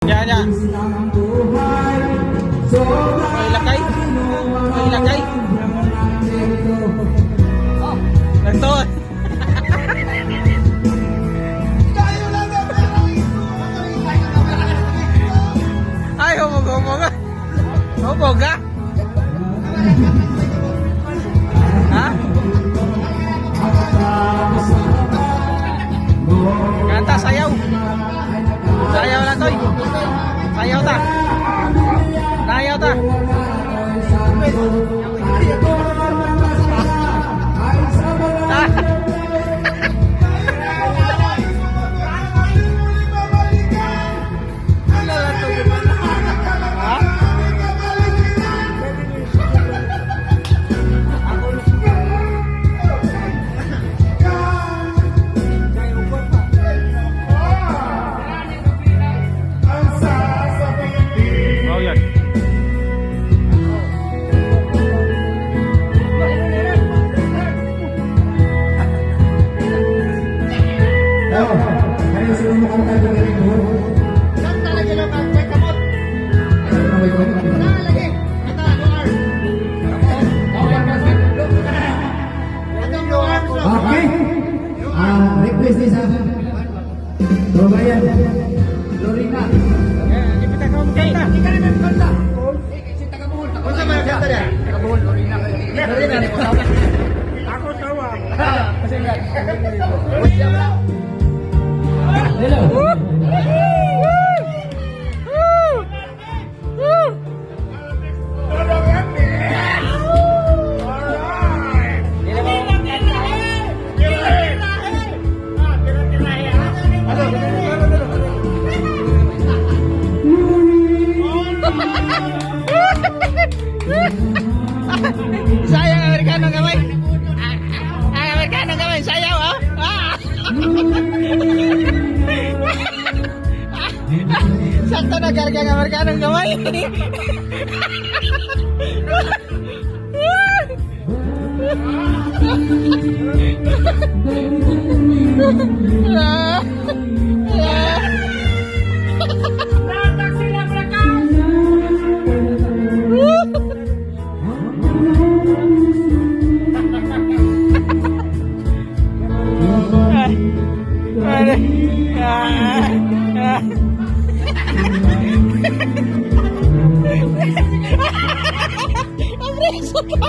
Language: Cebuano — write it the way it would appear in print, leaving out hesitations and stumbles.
Nya nya. May lakay. May lakay. Oh, nagtuon. Ay, humog, humog. Humog, ah. Ha? Kanta, sayaw. Sayaw lang, toy. Sayaw ta. Sayaw ta. Ah. Ha? Oh, yan. Oh, kaya sila mukhang tayo galing mo. Ano may kwento? Okay. Ah, request ni sa Robayan. Lorena. Eh, ipita ka mo kanta. Unsa man kanta niya? Lorena. Hello. Sayang Amerikano gamay. Ang Amerikano gamay, sayaw oh. Ah. Sakto na karga ang Amerikano gamay. Ah. Ah. Ay. Ah. Ah. Ang preso ka.